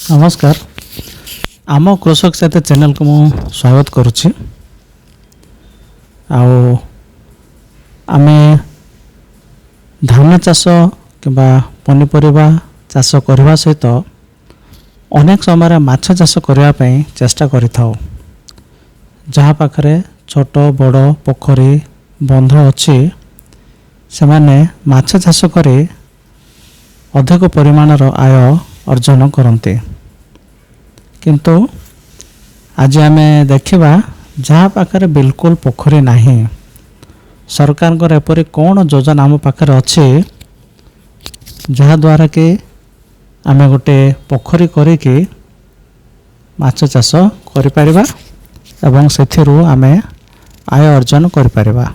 ନମସ୍କାର, ଆମ କୃଷକ ସାଥୀ ଚ୍ୟାନେଲକୁ ମୁଁ ସ୍ୱାଗତ କରୁଛି। ଆଉ ଆମେ ଧାନ ଚାଷ କିମ୍ବା ପନିପରିବା ଚାଷ କରିବା ସହିତ ଅନେକ ସମୟରେ ମାଛ ଚାଷ କରିବା ପାଇଁ ଚେଷ୍ଟା କରିଥାଉ। ଯାହା ପାଖରେ ଛୋଟ ବଡ଼ ପୋଖରୀ, ବନ୍ଧ ଅଛି, ସେମାନେ ମାଛ ଚାଷ କରି ଅଧିକ ପରିମାଣର ଆୟ ଅର୍ଜନ କରନ୍ତି। କିନ୍ତୁ ଆଜି ଆମେ ଦେଖିବା, ଯାହା ପାଖରେ ବିଲକୁଲ ପୋଖରୀ ନାହିଁ, ସରକାରଙ୍କର ଏପରି କ'ଣ ଯୋଜନା ଆମ ପାଖରେ ଅଛି, ଯାହାଦ୍ୱାରା କି ଆମେ ଗୋଟେ ପୋଖରୀ କରିକି ମାଛ ଚାଷ କରିପାରିବା ଏବଂ ସେଥିରୁ ଆମେ ଆୟ ଅର୍ଜନ କରିପାରିବା।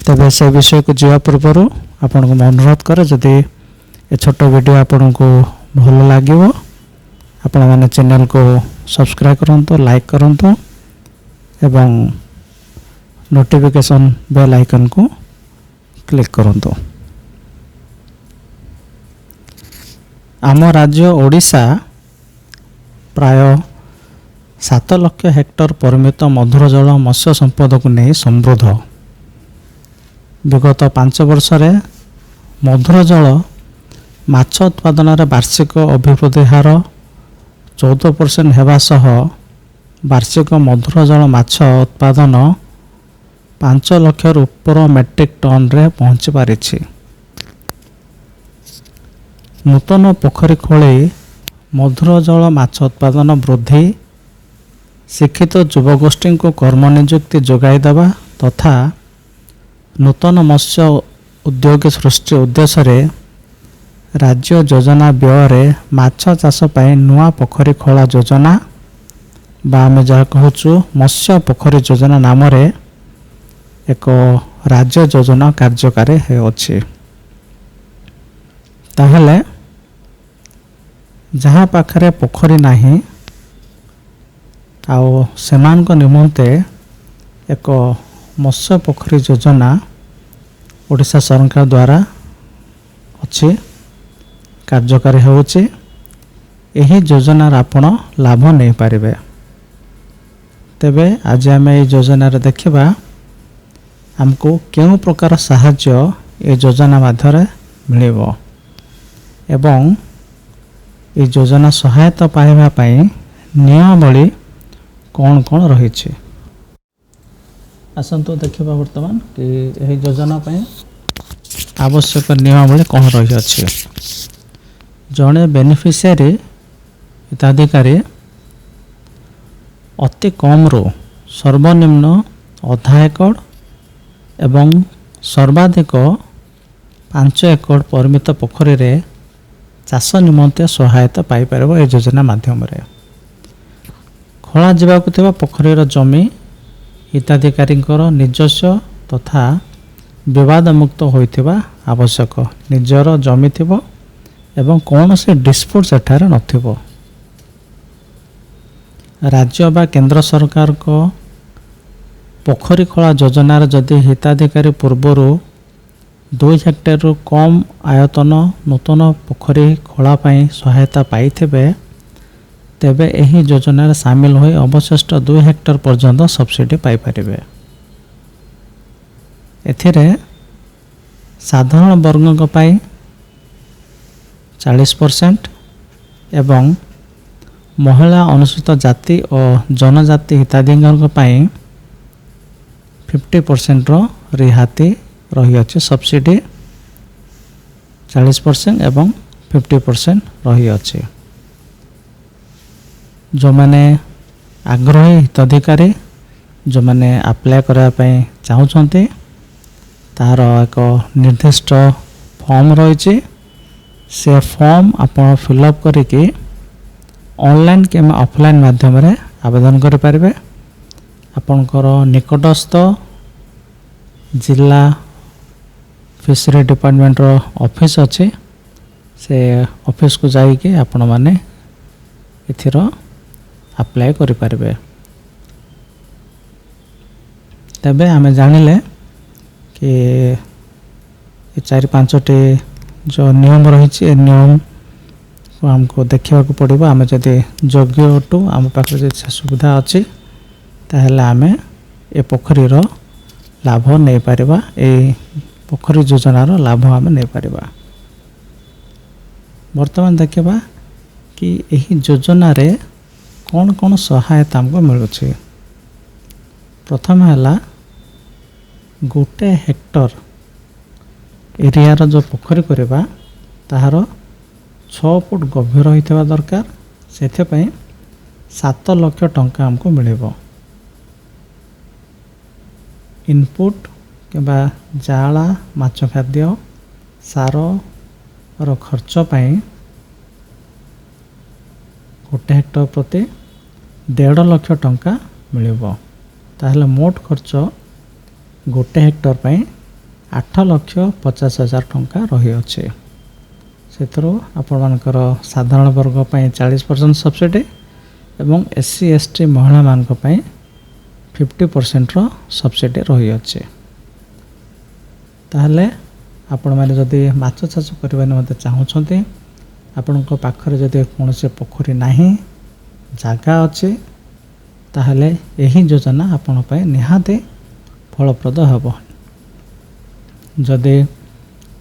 ତେବେ ସେ ବିଷୟକୁ ଯିବା ପୂର୍ବରୁ ଆପଣଙ୍କୁ ମୁଁ ଅନୁରୋଧ କରେ, ଯଦି ଏ ଛୋଟ ଭିଡ଼ିଓ ଆପଣଙ୍କୁ ଭଲ ଲାଗିବ, ଆପଣମାନେ ଚ୍ୟାନେଲକୁ ସବସ୍କ୍ରାଇବ୍ କରନ୍ତୁ, ଲାଇକ୍ କରନ୍ତୁ ଏବଂ ନୋଟିଫିକେସନ୍ ବେଲ୍ ଆଇକନ୍କୁ କ୍ଲିକ୍ କରନ୍ତୁ। ଆମ ରାଜ୍ୟ ଓଡ଼ିଶା ପ୍ରାୟ 7 ଲକ୍ଷ ହେକ୍ଟର ପରିମିତ ମଧୁର ଜଳ ମତ୍ସ୍ୟ ସମ୍ପଦକୁ ନେଇ ସମୃଦ୍ଧ। ବିଗତ 5 ବର୍ଷରେ ମଧୁର ଜଳ ମାଛ ଉତ୍ପାଦନରେ ବାର୍ଷିକ ଅଭିବୃଦ୍ଧି ହାର 14% ହେବା ସହ ବାର୍ଷିକ ମଧୁର ଜଳ ମାଛ ଉତ୍ପାଦନ 5 ଲକ୍ଷରୁ ଉପର ମେଟ୍ରିକ୍ ଟନ୍ରେ ପହଞ୍ଚି ପାରିଛି। ନୂତନ ପୋଖରୀ ଖୋଳି ମଧୁର ଜଳ ମାଛ ଉତ୍ପାଦନ ବୃଦ୍ଧି, ଶିକ୍ଷିତ ଯୁବଗୋଷ୍ଠୀଙ୍କୁ କର୍ମନିଯୁକ୍ତି ଯୋଗାଇ ଦେବା ତଥା ନୂତନ ମତ୍ସ୍ୟ ଉଦ୍ୟୋଗ ସୃଷ୍ଟି ଉଦ୍ଦେଶ୍ୟରେ ରାଜ୍ୟ ଯୋଜନା ବ୍ୟୟରେ ମାଛ ଚାଷ ପାଇଁ ନୂଆ ପୋଖରୀ ଖୋଳା ଯୋଜନା ବା ଆମେ ଯାହା କହୁଛୁ ମତ୍ସ୍ୟ ପୋଖରୀ ଯୋଜନା ନାମରେ ଏକ ରାଜ୍ୟ ଯୋଜନା କାର୍ଯ୍ୟକାରୀ ହେଉଅଛି। ତାହେଲେ ଯାହା ପାଖରେ ପୋଖରୀ ନାହିଁ, ଆଉ ସେମାନଙ୍କ ନିମନ୍ତେ ଏକ ମତ୍ସ୍ୟ ପୋଖରୀ ଯୋଜନା ଓଡ଼ିଶା ସରକାର ଦ୍ୱାରା ଅଛି, କାର୍ଯ୍ୟକାରୀ ହେଉଛି। ଏହି ଯୋଜନାର ଆପଣ ଲାଭ ନେଇପାରିବେ। ତେବେ ଆଜି ଆମେ ଏହି ଯୋଜନାରେ ଦେଖିବା, ଆମକୁ କେଉଁ ପ୍ରକାର ସାହାଯ୍ୟ ଏ ଯୋଜନା ମାଧ୍ୟମରେ ମିଳିବ ଏବଂ ଏ ଯୋଜନା ସହାୟତା ପାଇବା ପାଇଁ ନିୟମାବଳୀ କ'ଣ କ'ଣ ରହିଛି। ଆସନ୍ତୁ ଦେଖିବା ବର୍ତ୍ତମାନ କି ଏହି ଯୋଜନା ପାଇଁ ଆବଶ୍ୟକ ନିୟମାବଳୀ କ'ଣ ରହିଅଛି। ଜଣେ ବେନିଫିସିଆରୀ ହିତାଧିକାରୀ ଅତି କମ୍ରୁ ସର୍ବନିମ୍ନ ଅଧା ଏକର ଏବଂ ସର୍ବାଧିକ 5 ଏକର ପରିମିତ ପୋଖରୀରେ ଚାଷ ନିମନ୍ତେ ସହାୟତା ପାଇପାରିବ ଏ ଯୋଜନା ମାଧ୍ୟମରେ। ଖୋଳାଯିବାକୁ ଥିବା ପୋଖରୀର ଜମି ହିତାଧିକାରୀଙ୍କର ନିଜସ୍ୱ ତଥା ବିବାଦମୁକ୍ତ ହୋଇଥିବା ଆବଶ୍ୟକ। ନିଜର ଜମି ଥିବ ଏବଂ କୌଣସି ଡିସ୍ପ୍ୟୁଟ୍ ସେଠାରେ ନଥିବ। ରାଜ୍ୟ ବା କେନ୍ଦ୍ର ସରକାରଙ୍କ ପୋଖରୀ ଖୋଳା ଯୋଜନାରେ ଯଦି ହିତାଧିକାରୀ ପୂର୍ବରୁ 2 ହେକ୍ଟରରୁ କମ୍ ଆୟତନ ନୂତନ ପୋଖରୀ ଖୋଳା ପାଇଁ ସହାୟତା ପାଇଥିବେ, ତେବେ ଏହି ଯୋଜନାରେ ସାମିଲ ହୋଇ ଅବଶିଷ୍ଟ 2 ହେକ୍ଟର ପର୍ଯ୍ୟନ୍ତ ସବସିଡି ପାଇପାରିବେ। ଏଥିରେ ସାଧାରଣ ବର୍ଗଙ୍କ ପାଇଁ 40% ଏବଂ ମହିଳା, ଅନୁସୂଚିତ ଜାତି ଓ ଜନଜାତି ହିତାଧିକାରୀଙ୍କ ପାଇଁ 50%ର ରିହାତି ରହିଅଛି। ସବସିଡି 40% ଏବଂ 50% ରହିଅଛି। ଯେଉଁମାନେ ଆଗ୍ରହୀ ହିତାଧିକାରୀ, ଯେଉଁମାନେ ଆପ୍ଲାଏ କରିବା ପାଇଁ ଚାହୁଁଛନ୍ତି, ତାହାର ଏକ ନିର୍ଦ୍ଦିଷ୍ଟ ଫର୍ମ ରହିଛି। ସେ ଫର୍ମ ଆପଣ ଫିଲ୍ଅପ୍ କରିକି ଅନଲାଇନ୍ କିମ୍ବା ଅଫଲାଇନ୍ ମାଧ୍ୟମରେ ଆବେଦନ କରିପାରିବେ। ଆପଣଙ୍କର ନିକଟସ୍ଥ ଜିଲ୍ଲା ଫିସରୀ ଡିପାର୍ଟମେଣ୍ଟର ଅଫିସ୍ ଅଛି, ସେ ଅଫିସକୁ ଯାଇକି ଆପଣମାନେ ଏଥିର ଆପ୍ଲାଏ କରିପାରିବେ। ତେବେ ଆମେ ଜାଣିଲେ କି ଏ ଚାରି ପାଞ୍ଚଟି ଯେଉଁ ନିୟମ ରହିଛି, ଏ ନିୟମକୁ ଆମକୁ ଦେଖିବାକୁ ପଡ଼ିବ। ଆମେ ଯଦି ଯୋଗ୍ୟ ଅଟୁ, ଆମ ପାଖରେ ଯଦି ସେ ସୁବିଧା ଅଛି, ତାହେଲେ ଆମେ ଏ ପୋଖରୀର ଲାଭ ନେଇପାରିବା, ଏଇ ପୋଖରୀ ଯୋଜନାର ଲାଭ ଆମେ ନେଇପାରିବା। ବର୍ତ୍ତମାନ ଦେଖିବା କି ଏହି ଯୋଜନାରେ କ'ଣ କ'ଣ ସହାୟତା ଆମକୁ ମିଳୁଛି। ପ୍ରଥମ ହେଲା, ଗୋଟେ ହେକ୍ଟର ଏରିଆର ଯେଉଁ ପୋଖରୀ କରିବା, ତାହାର 6 ଫୁଟ ଗଭୀର ହୋଇଥିବା ଦରକାର। ସେଥିପାଇଁ 7 ଲକ୍ଷ ଟଙ୍କା ଆମକୁ ମିଳିବ। ଇନପୁଟ୍ କିମ୍ବା ଜାଆଁଳା, ମାଛ ଖାଦ୍ୟ, ସାରର ଖର୍ଚ୍ଚ ପାଇଁ ଗୋଟେ ହେକ୍ଟର ପ୍ରତି 1.5 ଲକ୍ଷ ଟଙ୍କା ମିଳିବ। ତାହେଲେ ମୋଟ ଖର୍ଚ୍ଚ ଗୋଟେ ହେକ୍ଟର ପାଇଁ 8,50,000 ଟଙ୍କା ରହିଅଛି। ସେଥିରୁ ଆପଣମାନଙ୍କର ସାଧାରଣ ବର୍ଗ ପାଇଁ 40% ସବସିଡ଼ି ଏବଂ ଏସ୍ ସି, ଏସ୍ ଟି ମହିଳାମାନଙ୍କ ପାଇଁ 50%ର ସବସିଡ଼ି ରହିଅଛି। ତାହେଲେ ଆପଣମାନେ ଯଦି ମାଛ ଚାଷ କରିବା ନିମନ୍ତେ ଚାହୁଁଛନ୍ତି, ଆପଣଙ୍କ ପାଖରେ ଯଦି କୌଣସି ପୋଖରୀ ନାହିଁ, ଜାଗା ଅଛି, ତାହେଲେ ଏହି ଯୋଜନା ଆପଣଙ୍କ ପାଇଁ ନିହାତି ଫଳପ୍ରଦ ହେବ। ଯଦି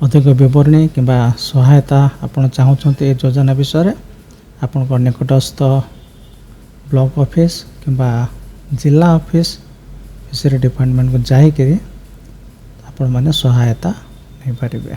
ଅଧିକ ବିବରଣୀ କିମ୍ବା ସହାୟତା ଆପଣ ଚାହୁଁଛନ୍ତି ଏ ଯୋଜନା ବିଷୟରେ, ଆପଣଙ୍କ ନିକଟସ୍ଥ ବ୍ଲକ ଅଫିସ୍ କିମ୍ବା ଜିଲ୍ଲା ଅଫିସ୍, ଫିସରୀ ଡିପାର୍ଟମେଣ୍ଟକୁ ଯାଇକରି ଆପଣମାନେ ସହାୟତା ନେଇପାରିବେ।